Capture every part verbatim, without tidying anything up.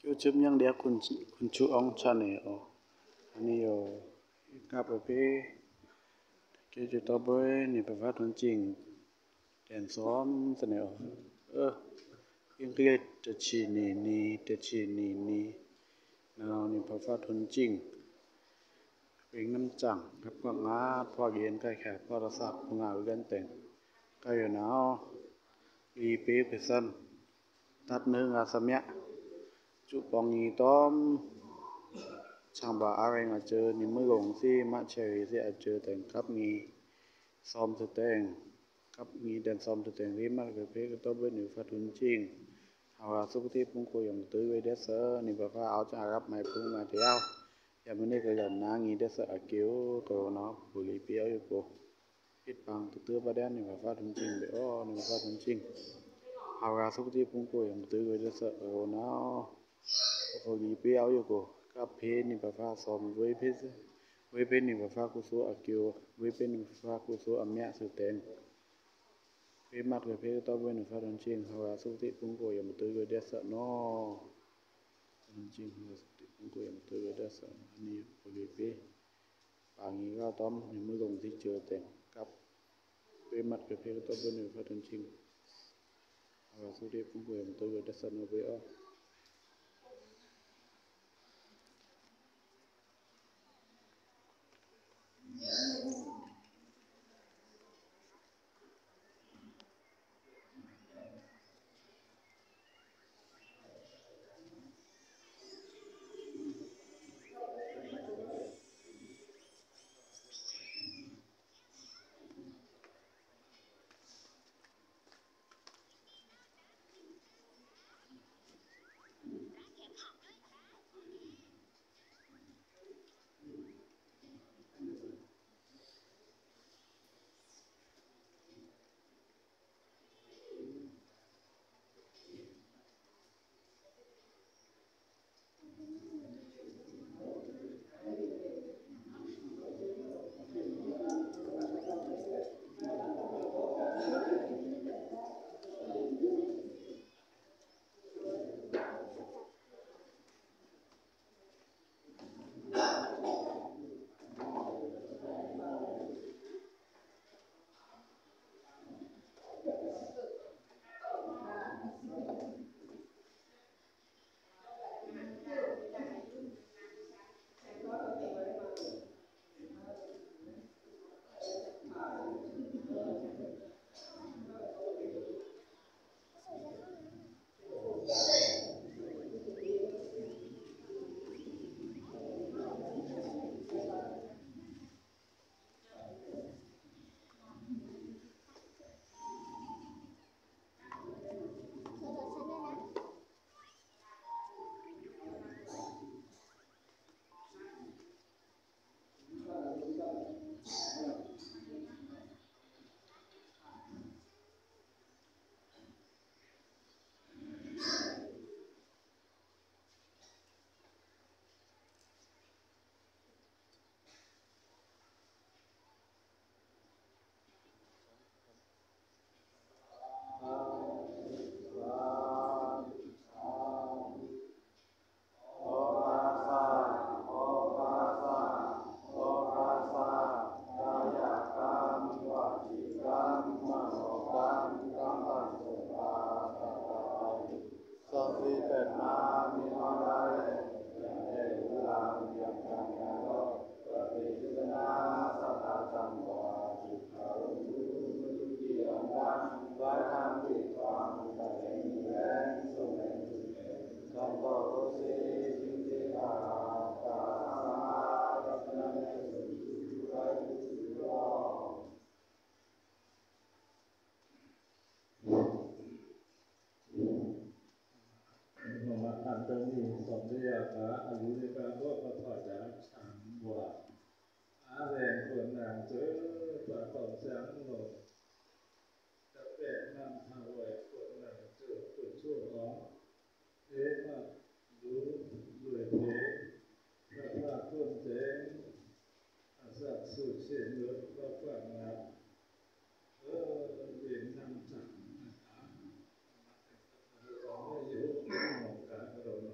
ကျိုးစုံႏယင်းဒျာႏ ခွန်ဆူး ခွန်ဆူးအောင်း channel အို။ အနံၤယို ကပ်အဖေ ကဲကျိုးတောဘိုး နေပါဖါထွန်းကျင့် တန်သွမ်သနေအို။ အင်းကလစ် တစ်ဆယ့်နှစ်နှစ်၊ တစ်ဆယ့်နှစ်နှစ်၊ နောက် နေပါဖါထွန်းကျင့် ပင်နမ်စံ ကပ်ကွက်ငါ ဖွားကီအန်ကိုက်ခဲ ဖွားတသပ်ငါ ဝိုဂန်တဲင် ကပ်ယိုနဝ် လီပေဖက်သန် တတ်းနွေငါသမျက် ကျုပေါင်းငီတောမ် ဆန်ပါအရင်အကျိုး နေမွေးကုန်သီး မတ်ချယ်ရီသီးအကျိုး တဲင်ကပ်ငီ သွမ်သတဲင် ကပ်ငီ တဲင်သွမ်သတဲင် ရီမတ်ကဖေကတောဘိုး နေပါဖါထွန်းကျင့် ဟဝါသုကတိပုန်ကိုယံကတုဝေဒက်သ နေပါဖါအောက်ကျအရပ် မိုင်ပုန်မတယောက် ယမနေ့ကလည်း နာငီဒက်သ အကျိုး ကရောနာ ပူလီပီအယုကို ဟစ်ပန်တတုပါဒဲ နေပါဖါထွန်းကျင့် ဘဲအို နေပါဖါထွန်းကျင့် ဟဝါသုကတိပုန်ကိုယံကတုဝေဒက်သ ကရောနာ ပူလီပီအယုကို ကပ်ဖေ နေပါဖါသွမ် ဝေးဖေ ဝေးဖေ နေပါဖါကုသိုလ်အကျိုး ဝေးဖေ နေပါဖါကုသိုလ်အမျက်သတဲင် ရီမတ်ကဖေကတောဘိုး နေပါဖါထွန်းကျင့် ဟဝါသုကတိပုန်ကိုယံကတုဝေဒက်သ နေပါဖါထွန်းကျင့် ဟဝါသုကတိပုန်ကိုယံကတုဝေဒက်သ အနံၤ ပူလီပီ ပါငီဂါတောမ် နေမွေးကုန်သီးကျိုးတဲင် ကပ် ရီမတ်ကဖေကတောဘိုး နေပါဖါထွန်းကျင့် ဟဝါသုကတိပုန်ကိုယံကတုဝေဒက်သ နေပါဖါ မမ အတံၤ သွမ်ဒျာက အလူဒျာက ဘောကထောက်ကြ ဆံဘွား အရင်ခွန်နံၤ စဵုပတောင်စံလို တပ့နံၤ ထဝဲခွန်နံၤ စဵု ခွန်ဆူးအောင်း တေမလူလွေဖေ တဖခွန်စဲ အသးသူစံလို တဖငါ အဝေနံၤ ထံ အတံၤ အဝေယို မကကရောနီ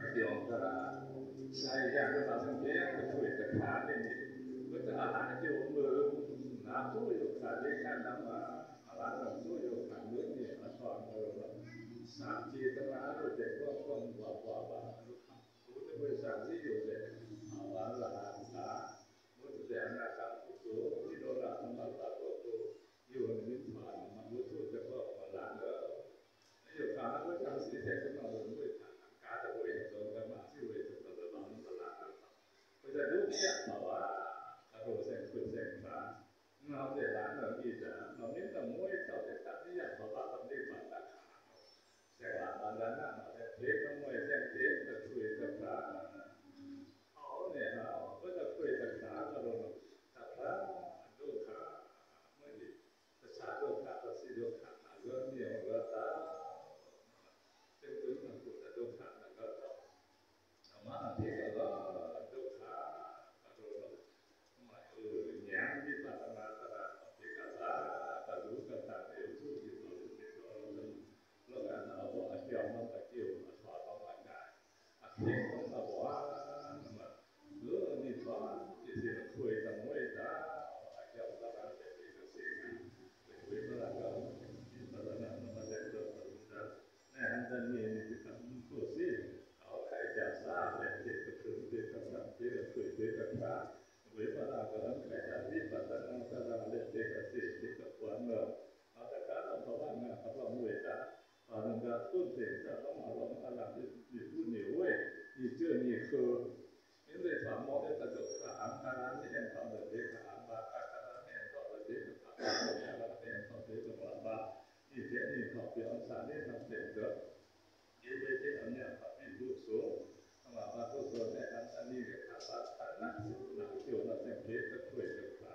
အဒီးတြး ဆာယံ တြး သင်တေ တခွေတခါန့ၣ် ဝတ်တအလါယိုမုနာသို့ယိုခါလေးကနမ အလါသို့ယိုခါမုၼ်န့ၣ် အသွါမုၼ် သင်တေတြးလို့ တဲ့ကောကောဘွားဘွားဘွား ဘုရားသခင် ဝိသဝေသံ ယိုတဲ့ အဝါလာတာ ဘုရားသခင် အနာဂတ်ကို ဒီလိုလာမှာ ဘာလို့ ယိုနေမှာ မလို့ တဲ့ကော မလာတော့ ယိုခါ ဝိသံ စီးတဲ့ ကျွန်တော်တို့ ဝိသံ ကားတဲ့ ဝိသံ ကမှ စီးဝိသံ ကမှ မလာတော့ ဝိသံ ဒုတိယ မှာပါ အတော် ဆင့် ခွင့် ဆင့် ခါ နောက်တဲ့ လမ်းတော် ကြည့်တာ မမင်း တမိုး ထောက်တဲ့ တတိယ ဘဝ သတိ ပါဒ ခါ ဆင့် လာ ပါဒနာ မှာတဲ့ ဖေ ကမွေ ဆင့် ဖေ တခွေ တခါ အော် နဲ့ ဟာ ဝိသံ ခွေ တခါ ကလို့ တခါ ဒုက္ခ မွေး တခြား ဒုက္ခ ပစီ ဒုက္ခ နာဂေါ မြောက် ရတ္တ သင်တို့ ကိုယ် ဒုက္ခ နာဂေါ ဓမ္မ အဓိက ဒုက္ခ ကလို့ မယူ ဉာဏ် ဝိပဿနာ သရ အဓိက က ကလု ကတ တေ သူ ယု တော် လူ မင်း တော် လောက နာ ဘဝ အကြောင်း အကျိုး အထောက် အထောက်အပံ့ အဖြစ် သုံးပါး ဘဝ မှာ လူ နေ သွား ဖြစ် စေ ခွေ တမိုး တာ အကြောင်း သရ တဲ့ ဒီက စေကံ ဝိပဿနာ က ဝိပဿနာ မမ တဲ့ တော့ ပရူဒ နဲ့ ဟန်တန် မြေ နေ တက မှု ကို စေ အောက် ခိုက် ကြ စား တဲ့ ဒီက ပြု ဒီက စား ဒီက ခွေ ဒီက ခါ ဝိပဿနာ က ခိုက် ကြ ဝိပဿနာ သရ တဲ့ ဒီက စေ ဒီက ပွား မျိုး နောက်တစ်ခါတော့ ဘဝငါ အတော့ မွေးတာ ဘာသာက သုတ်သင် စက်လုံး အလုံး အလံ ဒီ ဒီ ဘူး နေ ဝေး ဒီ ကျိုး နေ ခု မင်းတို့ ဘာ မော် တဲ့ တ ဒုက္ခ အံ သရ မင်း ထောက် တဲ့ ဒီက အံ ဘာသာ သရ မင်း ထောက် တဲ့ ဒီက ဘာသာ သရ မင်း ထောက် ဒီက ဘာသာ ဒီ ကျိုး နေ ထောက် ပြောင်း စား နေ ထောက် တဲ့ တော့ ဒီ ဝေး တဲ့ အမြတ် ဘာ ဒီ ဘူး ဆို အမ ဘာ ဘူး ဆို တဲ့ အံ အနည်း တဲ့ ဘာသာ သရ နာ ကျိုး နာ တဲ့ ဒီ တ ခွေ တ ခါ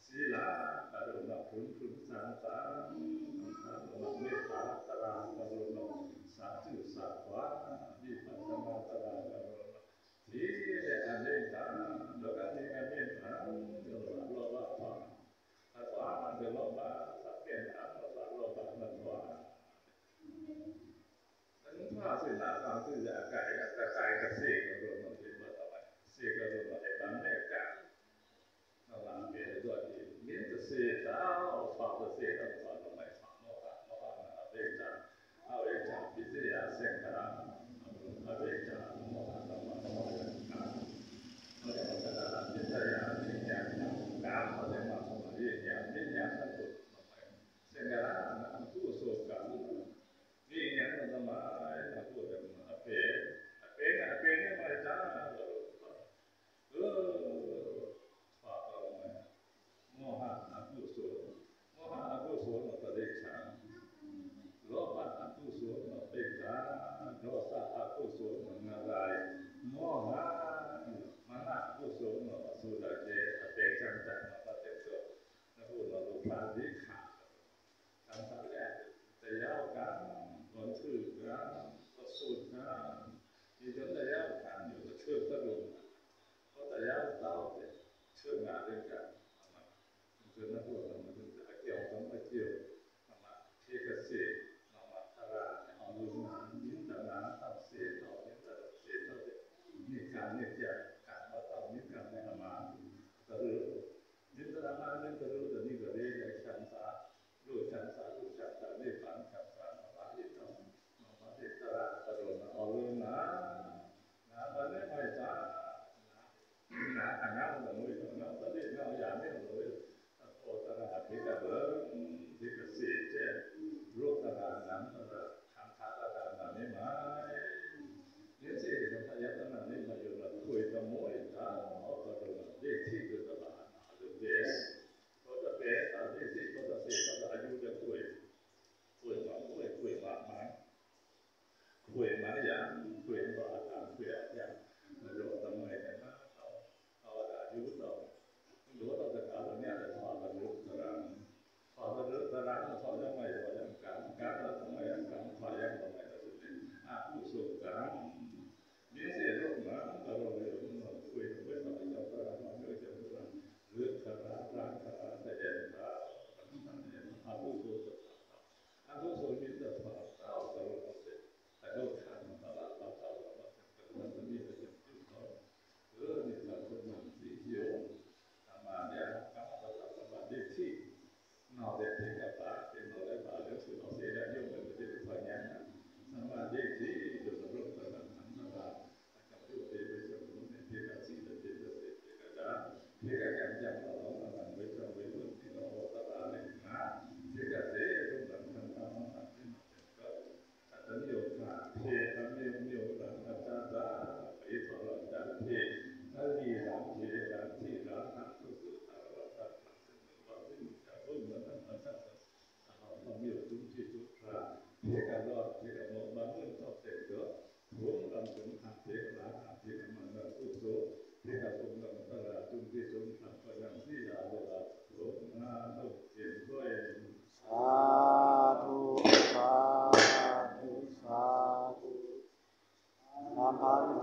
စံလာ ကရုဏာ ဖုံဖုံ သံသံ သံသံ မေတ္တာ သရ ကရုဏာ သံသု သံကွာ ဝိပဿနာ သရ ကရုဏာ သီလ အမေတ္တာ လောကကြီး အမေတ္တာ လောဘ အပါ အပါ လောဘ သဖြင့် အလောဘ လောဘ မထွား တနုၤဖး စေတနာ သံသု အက အက က က စေကရုဏာ ဝိပဿနာ စေကရုဏာ အမေတ္တာ နမ အမေတ္တာ ဒီး မင်းတစေတ အပါတစေတ အပါ နမ အပါ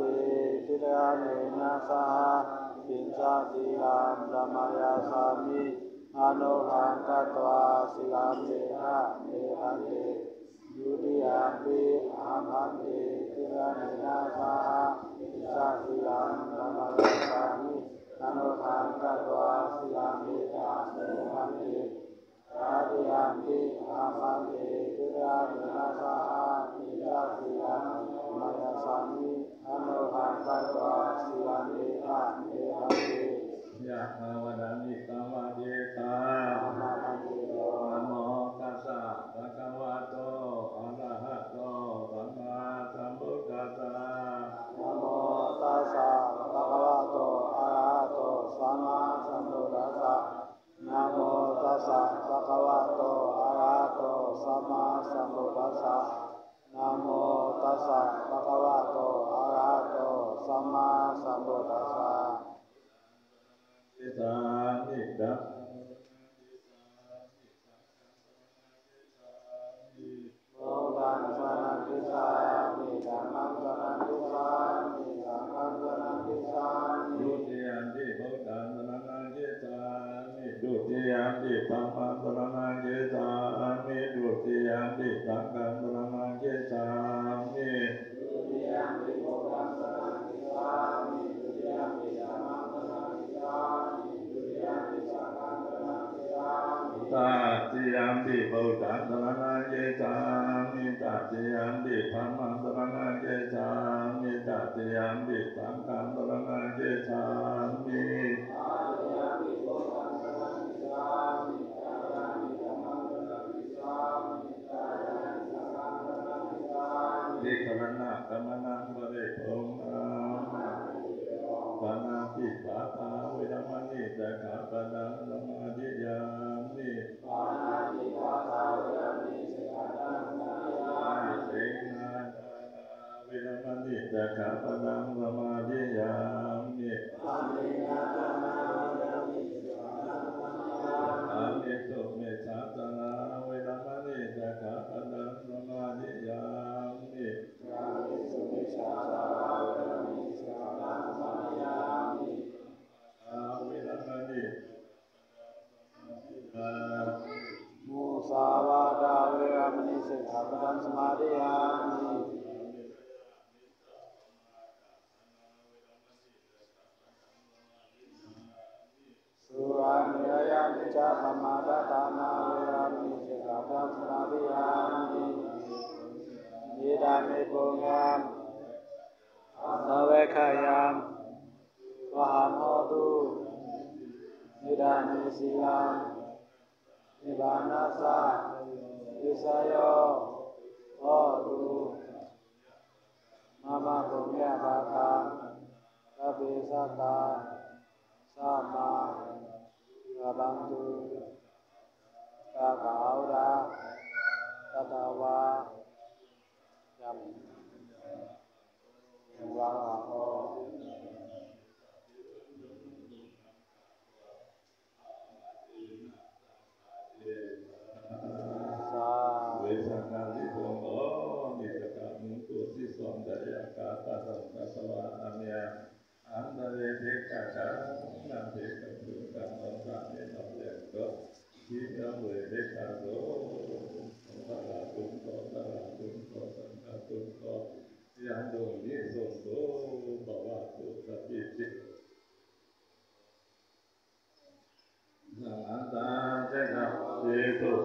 Titiyaṃ saha pañca sīlāni samādiyassāmi, anuggahaṃ katvā sīlaṃ detha me bhante. Dutiyampi ahaṃ bhante titiyaṃ saha pañca sīlāni samādiyassāmi, anuggahaṃ katvā sīlaṃ detha me bhante. Tatiyampi ahaṃ bhante titiyaṃ saha pañca sīlāni samādiyassāmi, anuggahaṃ katvā sīlaṃ detha me bhante. Yathā vārivahā pūrā paripūrenti sāgaraṃ, namo tassa bhagavato arahato sammāsambuddhassa. Namo tassa bhagavato arahato sammāsambuddhassa. Namo tassa bhagavato arahato sammāsambuddhassa. Namo tassa bhagavato arahato sammāsambuddhassa. Gacchāmi. Buddhaṃ saraṇaṃ gacchāmi. Dhammaṃ saraṇaṃ gacchāmi. Saṅghaṃ saraṇaṃ gacchāmi. Dutiyampi buddhaṃ saraṇaṃ gacchāmi. Dutiyampi dhammaṃ saraṇaṃ gacchāmi. Dutiyampi saṅghaṃ saraṇaṃ gacchāmi. Dutiyampi buddhaṃ saraṇaṃ gacchāmi. Dutiyampi dhammaṃ saraṇaṃ gacchāmi. Dutiyampi saṅghaṃ saraṇaṃ gacchāmi. Tatiyampi buddhaṃ saraṇaṃ gacchāmi. Tatiyampi dhammaṃ saraṇaṃ gacchāmi. Tatiyampi saṅghaṃ saraṇaṃ gacchāmi. Tatiyampi buddhaṃ saraṇaṃ gacchāmi. Tatiyampi dhammaṃ saraṇaṃ gacchāmi. Tatiyampi saṅghaṃ saraṇaṃ gacchāmi. Tisaraṇagamanaṃ paripuṇṇaṃ. Pāṇātipātā veramaṇī sikkhāpadaṃ samādiyāmi. Pāṇātipātā veramaṇī sikkhāpadaṃ samādiyāmi. Adinnādānā veramaṇī sikkhāpadaṃ samādiyāmi. Adinnādānā veramaṇī sikkhāpadaṃ samādiyāmi. Kāmesu micchācārā veramaṇī sikkhāpadaṃ samādiyāmi. Kāmesu micchācārā veramaṇī sikkhāpadaṃ samādiyāmi. Musāvādā veramaṇī sikkhāpadaṃ samādiyāmi. Musāvādā veramaṇī sikkhāpadaṃ samādiyāmi. Surāmerayamajjapamādaṭṭhānā veramaṇī sikkhāpadaṃ samādiyāmi. Idampi puññaṃ abhavegayam pahānaṃ hotu. Idampi sīlaṃ nibbānassa visāyo hotu. Mama puññaṃ pakaṃ sabbe sattā sammā labhantu. Sakāuda katvā yam yaṃ vāho. Sā. ဝေသန္တာတိဘုံဘော မိစ္ဆကမုကုသိသော တယကပ္ပတံ သတ္တဝါအများ အန္တရေဒိဋ္ဌကံ နံဒိဋ္ဌကံ ကံ သော သဗ္ဗေ သော တေ သော သီလံ ဝေ ဒိဋ္ဌသော သော သရတုံ သော သရတုံ သော သံဃတုံ သော ယံ တုံ နိ သုံ သော ဘဝတု သတိ တိ သမ္ပန္နံ သံဃာ ဝန္တန္တိ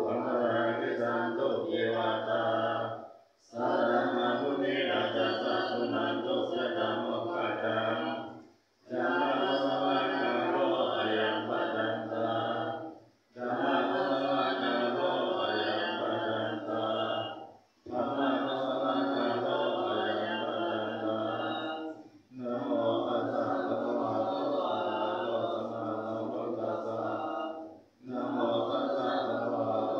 အန္တရာယံ ဂচ্ছantu ဒေဝတာ။ Saddhammaṃ munirājassa suṇantu saggamokkhadaṃ. Dhammassavanakālo ayam bhadantā. Dhammassavanakālo ayam bhadantā. Dhammassavanakālo ayam bhadantā. Namo tassa bhagavato arahato sammāsambuddhassa. Namo tassa bhagavato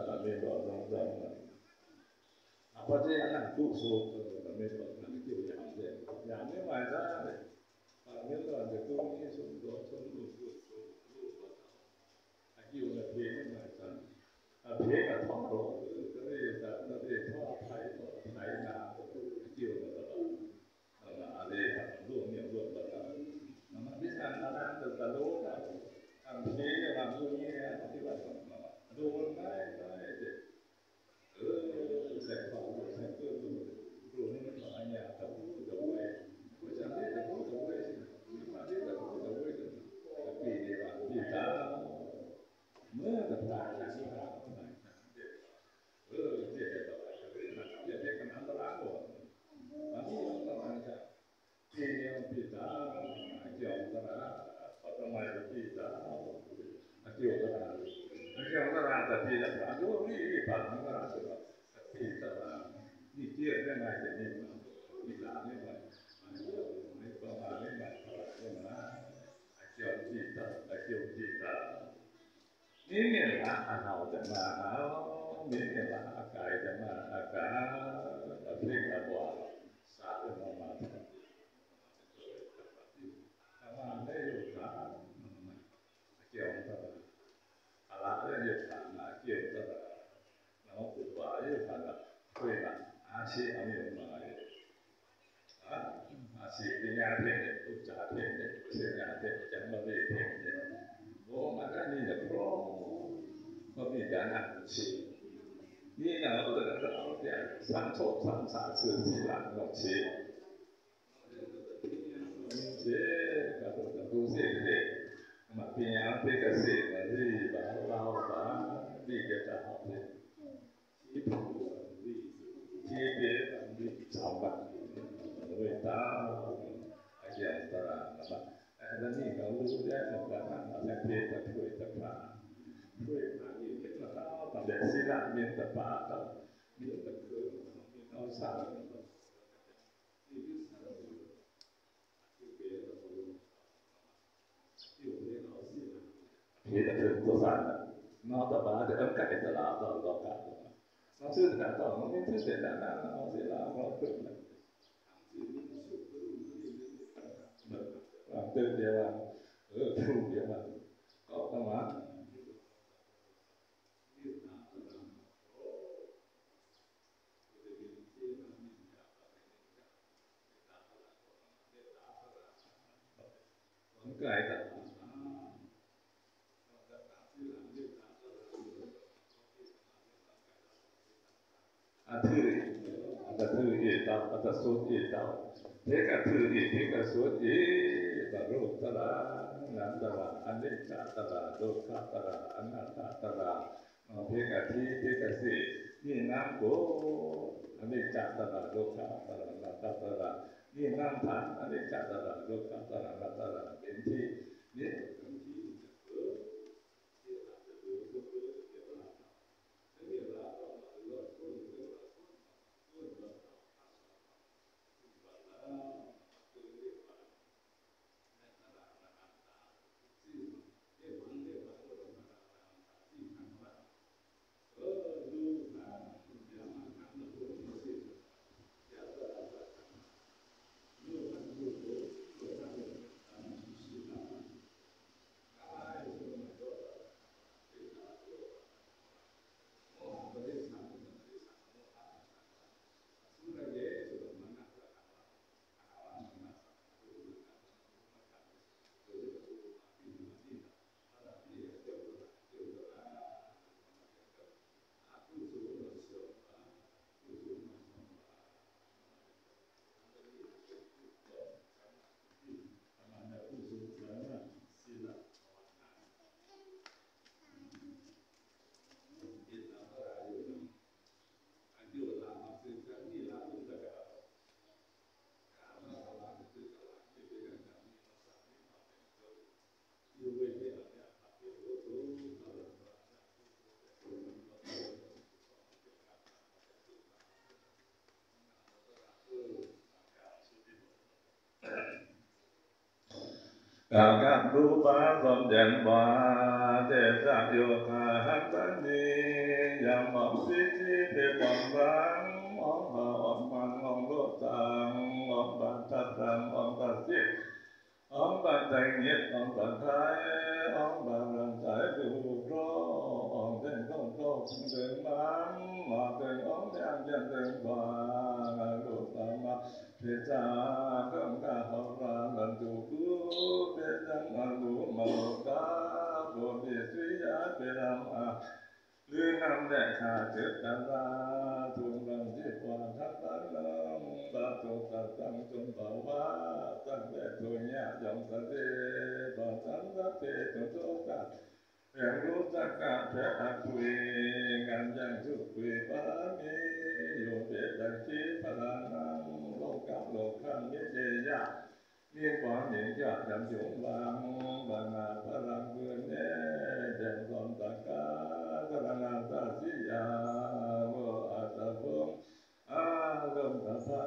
ဒါမင်းတော် အကြောင်းကြောင့် အပ္ပတိအနကုသိုလ် ဒါမင်းတော် ကံကြမ္မာ ယံမင်းမႂ်သၢ ဒါမင်းတော် အကုသိုလ် အကုသိုလ် အကုသိုလ် အကျိုး အဖေႏမႂ်သၢ အဖေႏကထောက်တော့ တရေတရေထောက် အဖေႏထောက် အဖေႏနာ အကျိုး အရေတလိုမျိုးလို့ပါ။ နမတိသင်္ခါရံ တလိုတာ။ အဖေႏကလိုမျိုး အတိဝတ်မှာ လိုနိုင်တဲ့ အဲ ဆက်ပါလို့ ဆက်လို့ လိုနေမှာ အညာတဘူးတဝဲ။ ကိုယ်စားလှယ်တဘူးတဝဲ။ ဒီမှာဒီတဘူးတဝဲ။ ပြည်နေပါပြည်သာ။ မွဲတပါး ပြည်နေပါပြည်သာ။ အကျိုးသရ ပထမပြည်သာ အကျိုးသရ အကျိုးသရ တပြည်သာ အကျိုး ပြည်သာ ပြည်သာ ဒီကျိုး ပြည်သာ ပြည်သာ အကျိုးပြည်သာ အကျိုးပြည်သာ။ မီးမ့ၢ်လႃႈ အဟဝ်တမႃးဟဝ်၊ မီးမ့ၢ်လႃႈ အကၢႆတမႃးအကၢႆ၊ အဖျိးအဘွား သၢတမႃးမႃးထၢၼ်ႈ၊ တမႃးလႄႈယုၵ်ႉခႃႈ အကျိုးတရႃႇ၊ အလႃႇလႄႈယုၵ်ႉခႃႈ အကျိုးတရႃႇ၊ နဝ်ႇဢုပႃႇယုၵ်ႉခႃႈ ထွေးလႃႈ အာသေ အမီးမႃးလႄႈ အာသေ ပညာဖြစ်တယ်၊ ဥစ္စာဖြစ်တယ်၊ ပညာဖြစ်တယ်၊ ကျမ်းမာရေးဖြစ်တယ်။ ဘဝမှာ ဒါနည်းနဲ့ ဘုရား မမေ့ဒါနကို ရှိ။ ဒီနောက်တော့ ဘုရား သံထောက်သံသာ ဆိုသီလကို ရှိ။ ရှိ ကတော့ သူစိတ်တယ်။ မပညာ ဖြစ်ကစိတ် မရိပါ လောက်ပါ ဒီကတဟောက်တယ်။ ဒီပေတံ ဒီပေတံ သံဝေတံ အကျိုးသရ နမ အဲဒါနည်းက လူတဲ့ နက နမ သင် ဖေး တထွေး တဖ ထွေး ဖ ဒီ မင်း တဖ တ ဒီ သီလ မင်း တပါ ဒီ မင်း တခွေး မင်း အောက်စား ဒီ မင်း စား ဒီ ဒီ မင်း အထွေး ဒီ သီလ နောက်တစ်ပါး ဒီ အကဲ တလာ ဒီ ဒီ က ဒီ နောက်ဆုံးတစ်ခါတော့ မင်းဖြစ်စေတနာ နောက်စေလာ နောက်ဖြစ်လာ နောက်ဖြစ်လာ အဲ သူ့ပြပါ ကောင်းပါ ကဲ ဒါ အထူး အတထူး ဧတံ အတသုတ် ဧတံ ဘိက္ခာ ထူး ဧ ဘိက္ခာ သုတ် ဧ တရုပ်္ပတရ နံၣ်တရ အနိစ္စတရ ဒုက္ခတရ အနတ္တတရ ဘိက္ခာ ထီး ဘိက္ခာ စေ့ ဒီနံၣ်ကို အနိစ္စတရ ဒုက္ခတရ အနတ္တတရ ဒီနံၣ်ထံ အနိစ္စတရ ဒုက္ခတရ အနတ္တတရ မင်းထီး မင်းထီး တဂၤလူပါသွန်ပြန်ပါ ဒေသယောဂဟံသနည်း ယံမောင်သီသီသေပွန်ပန်း အောင်းပါအောင်းမန်အောင်းလို့တန် အောင်းပါတပ်တန်အောင်းပါစစ် အောင်းပါတိုင်ညစ်အောင်းပါထိုင် အောင်းပါရန်တိုင်လူရော အောင်းတဲ့တော့တော့တဲ့မန် မတဲ့အောင်းတဲ့ပြန်တဲ့ပါ လူပါမ သေတံ ကံကဟောရ လံတုပု သေတံ အလူမလုတာ ဘောဓိသွေးရပေရံအာ လွေနံလက်ခါ သေတံ ထုံလံဇေဝါ ထပ်တံလံ ဘတုတံ တုံဘဝ တံလက်ထုံည ယံသရေ ဘတံသရေ တုံသောတံ ဘင်လူတကဖဲအထွေ ငန်ယံသူ့ထွေပါမီ ယုံပေတံ ခေဖလနံ လောကလောကံ မေတေယ မင်းပွားမင်းကြွ ယံယုံလံ ဘင်နာဖလံ ကွေးနေ ယံသွန်တကသရဏသတိယ ဝေါ်အတဖုံ အလုံးသဖံ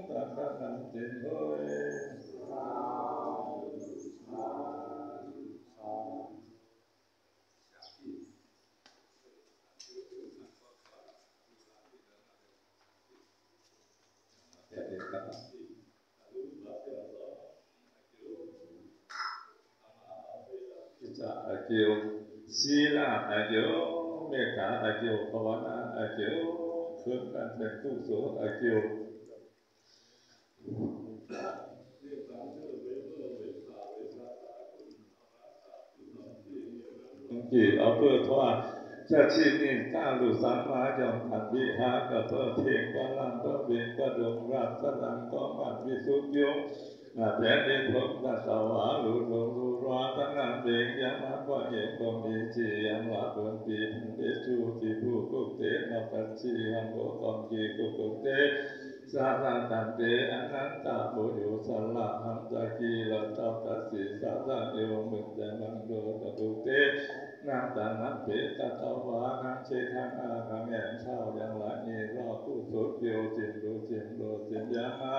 တကနံတင်ဟွေ အကျိုး၊ သီလအကျိုး၊ မေတ္တာအကျိုး၊ ဘာဝနာအကျိုး၊ ခွင့်လွှတ်တဲ့ကုသိုလ်အကျိုး ကြည့်အပ်ပွဲထွား ချက်ချင်းနေတလူသမားကြောင့် ဗန္တိဟကပ္ပထေပလံ ပဝေပဒုံရသရံ ကောင်းမှဝိသုဒ္ဓိယုံ အသက်တွေဖုံးတတ်တော်ဝါလူလူလူရွာတနံတွေယမကွာရင်ကုန်ဒီစီယံလာပွင့်ပြီးဒီသူဒီဘူးကုတ်တဲ့နောက်တစီဟံကိုကောင်းကြီးကုတ်ကုတ်တဲ့ သာသတံတေအနန္တဘုယူဆလဟံသကိလတောတသိသာသညုမုတ္တမံဒုတဘုတေနံတနံပေတတဝါနံခြေခံအားဖြင့် ထောက်យ៉ាងလာညီတော့ ကုသိုလ်ပြုခြင်းလူခြင်းလူခြင်းများမှာ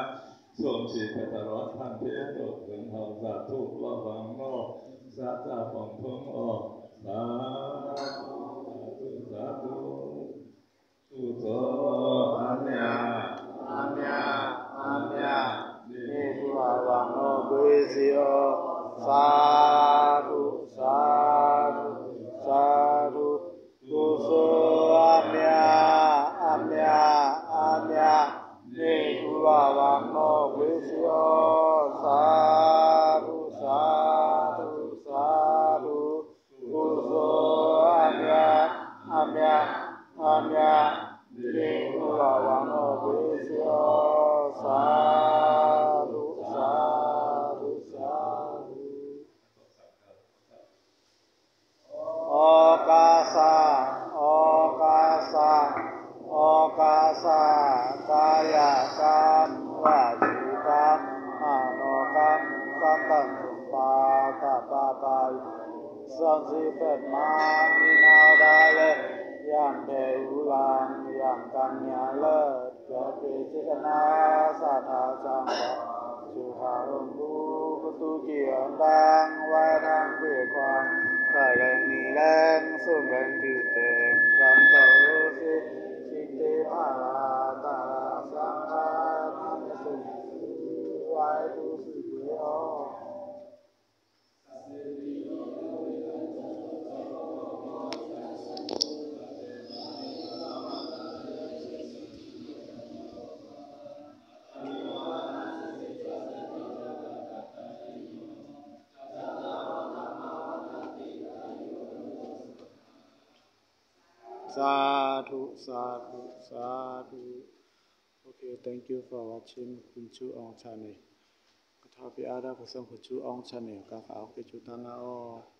ဆုံးဖြတ်ဖတ်တော်ထံဖေလို့ပင်ဟောက်သာထုလောက်ပံတော့ သာသပုံဖုံးအော် သာဓုသာဓု ကုသိုလ်အမြတ် အမြတ် အမြတ် နေကွာဝံတော့ ဘွေစီအော် သာဓု သာဓု သာဓု ကုသိုလ်အမြတ် အမြတ် အမြတ် နေကွာဝံတော့ ဘွေစီအော် သာဓု သာဓု သာဓု ကုသိုလ်အမြတ် အမြတ် အမြတ် နေကွာဝံတော့ ဘွေစီအော် သာဓု သာဓု သာဓု ဩဃစ ဩဃစ ဩဃစ ကာယကံ ဝစီကံ မနောကံ သတ္တံ ပါဒပါပယံ သွန်စီဖက်မံ မီးနဝ်ဒါလဲ့ ယံဖဲအူလံ ယံကံညာလဲ့ ကပေစေတနာ သတ်တာသံဃာ သုခာရုံဘူ ကသူကံအွန်တံ ဝဲတံပေခွံ တလဲမီလဲ သုန်လဲတူတဲ တံတဝောသေ စိတ်တေဖလာ တသံဃာ သုဝဲတူသုဝဲအော် သာဓု သာဓု သာဓု Okay, thank you for watching Khun Chu Ong channel. ကထောက်ပြအား ဒါကစံ Khun Chu Ong channel ကခါ okay ချူတန်းငါအော်